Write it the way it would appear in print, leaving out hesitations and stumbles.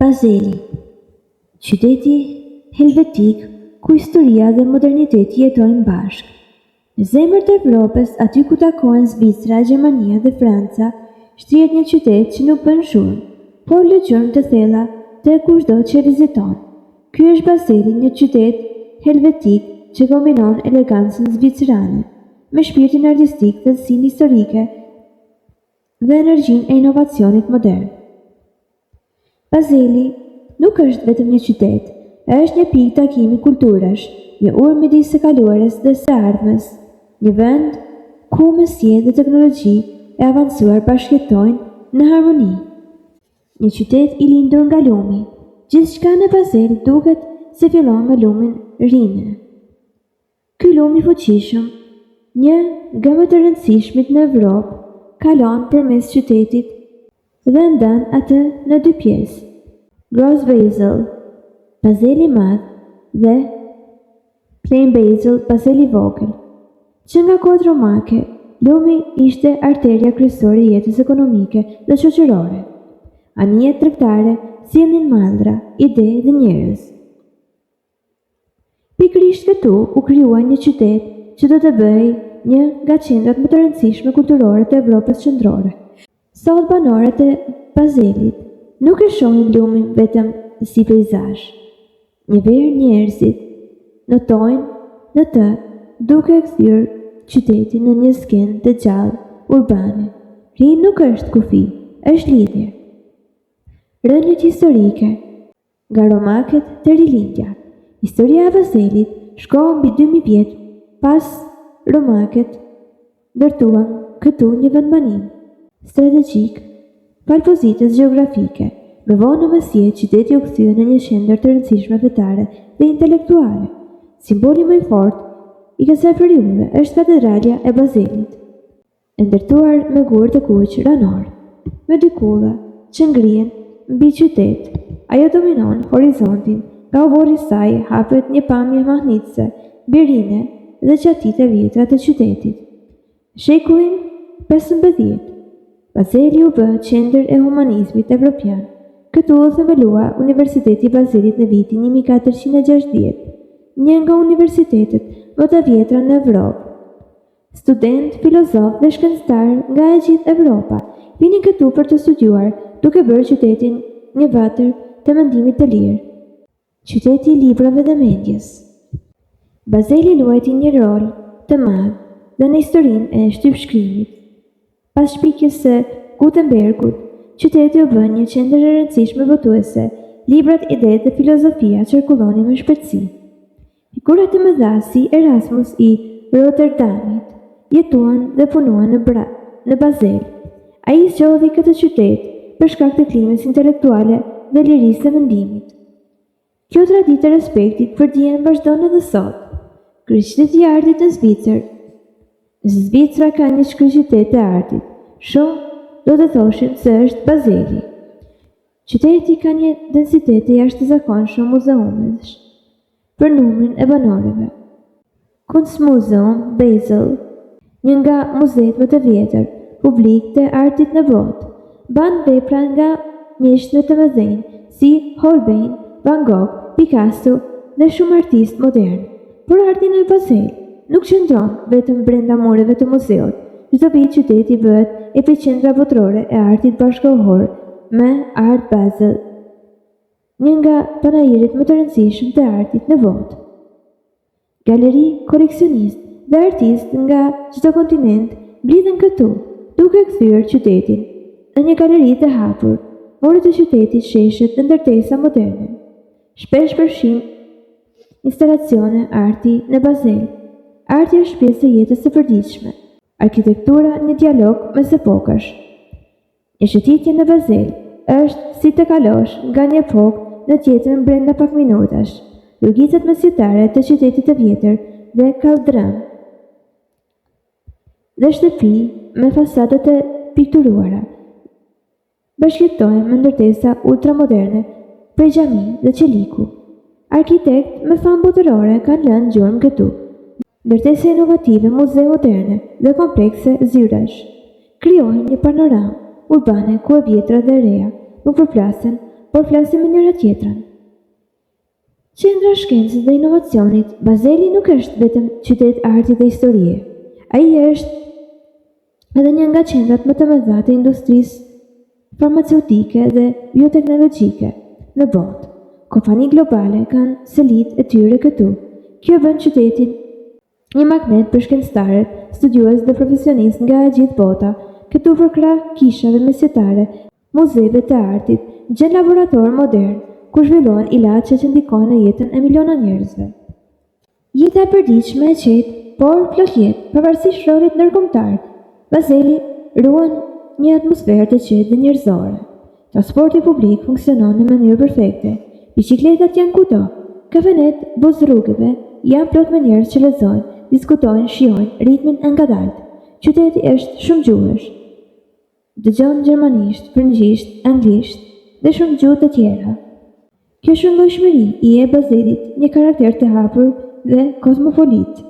Bazeli, qyteti helvetik ku historia dhe moderniteti jetojnë bashkë. Në zemër të Evropës, aty ku takohen Zvicra, Gjermania dhe Franca, shtrihet një qytet që nuk bën zhurmë, por lë gjurmë të thella te kushdo që e viziton. Ky është Bazeli, një qytet helvetik që kombinon elegancën zvicerane me shpirtin artistik, thellësinë historike dhe energjinë e inovacionit modern. Bazeli nuk është vetëm një qytet, është një pikë takimi kulturash, një urë midis së kaluarës dhe së ardhmes, një vend ku mesjetë dhe teknologji e avancuar bashkëjetojnë në harmoni. Një qytet i lindur nga lumi. Gjithçka në Bazel duket se fillon me lumin Rhine. Ky lumë i fuqishëm, një nga më të rëndësishmit në Evropë, kalon përmes qytetit dhe e ndan atë në dy pjesë, Gross-Basel, Bazeli i Madh, dhe Klein-Basel, Bazeli i Vogël. Që nga kohët romake, lumi ishte arteria kryesore e jetës ekonomike dhe shoqërore. Anijet tregtare sillnin mallra, ide dhe njerëz. Pikërisht këtu u krijua një qytet që do të bëhej një nga qendrat më të rëndësishme kulturore të Evropës Qendrore. Sot banorët e Bazelit nuk e shohin lumin vetëm si peizazh. Një verë njerëzit notojnë në të duke e kthyer qytetin në një skenë të gjallë urbane. Rhine nuk është kufi, është lidhje. Rrënjët historike Nga romakët te Rilindja. Historia e Bazelit shkon mbi 2000 vjet pas romakët ndërtuan këtu një vendbanim strategjik falë pozitës gjeografike. Më vonë në mesjetë qyteti u kthye në një qendër të rëndësishme fetare dhe intelektuale. Simboli më i fortë i kësaj periudhe është Katedralja e Bazelit. E ndërtuar me gurë të kuq ranor, me dy kulla që ngrihen mbi qytet, ajo dominon horizontin, nga oborri i saj hapet një pamje mahnitëse mbi Rhine dhe çatitë e vjetra të qytetit. Në shekullin 15, Bazeli u bë qendër e humanizmit evropian. Këtu u themelua Universiteti i Bazelit në vitin 1460, një nga universitetet më të vjetra në Evropë. Studentë, filozofë dhe shkencëtarë nga e gjithë Evropa vinin këtu për të studiuar, duke bërë qytetin një vatër të mendimit të lirë. Qyteti i librave dhe mendjes. Bazeli luajti një rol të madh dhe në historinë e shtypshkrimit. Pas shpikjes së Gutenbergut, qyteti u bë një qendër e rëndësishme botuese, librat, idetë dhe filozofia qarkullonin me shpejtësi. Figura të mëdha si Erasmus i Roterdamit jetuan dhe punuan në Bra në Bazel. Ai zgjodhi këtë qytet për shkak të klimës intelektuale dhe lirisë së mendimit. Kjo traditë e respektit për dijen vazhdon edhe sot. Kryeqyteti i artit në Zvicër. Nëse Zvicra ka një kryeqytet të artit, shumë do të thoshin se është Bazeli. Qyteti ka një densitet të jashtëzakonshëm muzeumesh për numrin e banorëve. Kunstmuseum Basel, një nga muzetë më të vjetër publik të artit në botë, mban vepra nga mjeshtër të mëdhenj si Holbein, Van Gogh, Picasso dhe shumë artistë modernë. Por arti në Basel nuk qëndron vetëm brenda mureve të muzeut. Çdo vit qyteti bëhet epiqendra botërore e artit bashkëkohor me Art Basel, një nga panairet më të rëndësishëm të artit në botë. Galeri, koleksionistë dhe artistë nga çdo kontinent mblidhen këtu, duke e kthyer qytetin në një galeri të hapur. Muret e qytetit, sheshet dhe ndërtesa moderne shpesh përfshijnë Instalacione arti në Bazel. Arti është pjesë e jetës së përditshme. Arkitektura një dialog mes epokash. Një shëtitje në Bazel është si të kalosh nga një epokë në tjetrën brenda pak minutash. Rrugicat mesjetare të qytetit të vjetër dhe kalldrëm dhe shtëpi me fasada të pikturuara. Bashkëjetojnë me ndërtesa ultramoderne prej xhami dhe çeliku. Arkitektë me famë botërore kanë lënë gjurmë këtu. Ndërtesa inovative, muze moderne dhe komplekse zyrash krijojnë një panoramë urbane ku e vjetra dhe e reja nuk përplasen, por flasin me njëra-tjetrën. Qendra e shkencës dhe inovacionit, Bazeli nuk është vetëm qytet arti dhe historie. Ai është edhe një nga qendrat më të mëdha të industrisë farmaceutike dhe bioteknologjike në botë. Kompani globale kanë selitë e tyre këtu. Kjo e bën qytetin Një magnet për shkencëtarët, studiues dhe profesionistë nga e gjithë bota. Këtu përkrah kishave mesjetare, muzeve të artit, gjen laboratorë modernë, ku zhvillohen ilaçe që ndikojnë në jetën e miliona njerëzve. Jeta e përditshme e qetë, por plot jetë, pavarësisht rolit ndërkombëtar, Bazeli ruan një atmosferë të qetë dhe njerëzore. Transporti publik funksionon në mënyrë perfekte, biçikletat janë kudo, kafenetë buzë rrugëve janë plot me njerëz që lexojnë, diskutojnë, shijojnë ritmin e ngadaltë. Qyteti është shumëgjuhësh. Dëgjon gjermanisht, frëngjisht, anglisht dhe shumë gjuhë të tjera. Kjo shumëllojshmëri i jep Bazelit një karakter të hapur dhe kozmopolit.